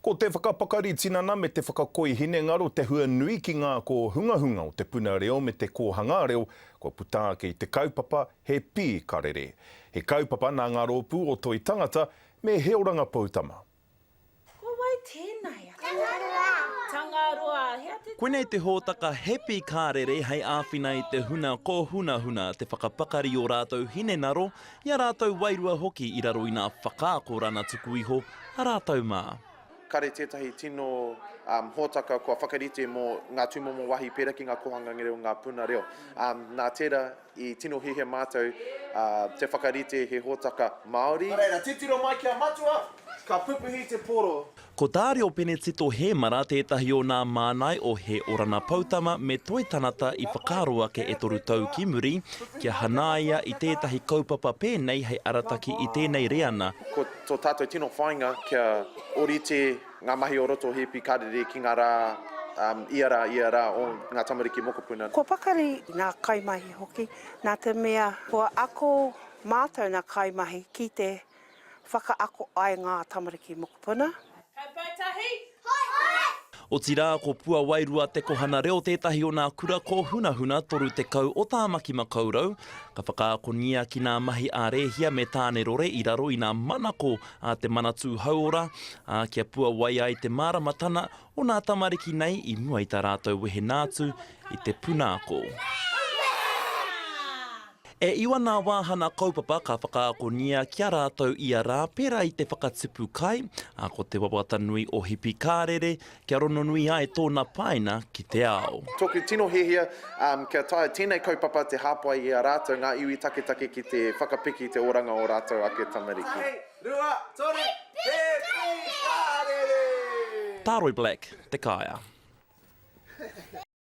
Ko te whakapakari tinana me te whakakoi hinengaro te hua nui ki ngā kōhungahunga o te puna reo me te kōhangā reo kua puta ake i te kaupapa He Pī Karere. He kaupapa nā ngā rōpū o Toi Tangata me He Oranga Poutama. Ko wai tēnā e Tangaroa. Tangaroa. Hea te Koinei te hōtaka He Pī Karere hei āwhina i te huna kōhunahuna te whakapakari ō rātou hinenaro, i a rātou wairua hoki i raro i nā whakaakorana tuku iho a rātou mā. Kare tētahi tino hōtaka kua whakarite mō ngā tūmomo wāhi pērā ki ngā kōhanga reo, ngā puna reo. Nā tērā i tino hiahia mātou te whakarite he hōtaka Māori. Nā reira, titiro mai ki a Matua, ka pupuhi te poro. Ko Dario Penetito Hēmara tētahi o nā mānai o He Orana Poutama me Toi Tanata i whakaaro ake e toru tau ki muri kia hanāia i tētahi kaupapa pēnei hei arataki i tēnei reana. Ko tō tātou tino whāinga kia ōrite ngā mahi o roto o He Pī Karere ki ngā rā ia rā, ia rā o ngā tamariki mokopuna. Kua pakari ngā kaimahi hoki, nā te mea kua ako mātou ngā kaimahi ki te whakaako ai ngā tamariki mokopuna. Kaupau tahi! Hoi! Otirā, ko Puawairua Te Kohana Reo tētahi o nā kura kōhunahuna 30 o Tāmaki Makaurau, ka whakaakonia ki nā mahi a Rēhia me Tānerore i raro i nā manako a te Manatū Hauora, ā, kia puawai ai te māramatana o nā tamariki nei i mua i tā rātou wehena atu i te puna ako. E iwa nā wāhana kaupapa ka whakaakonia ki a rātou ia rā pērā i te whakatipu kai, ā, ko te wawata nui o Hipi Kārere kia rononui ai tōna paina ki te ao. Tōku tino hiahia kia taea tēnei kaupapa te hāpai i a rātou ngā iwi taketake ki te whakapiki i te oranga o rātou ake tamariki. Tahi, rua, toru, Hipi Kārere! Tāroi Black, Te Kāea.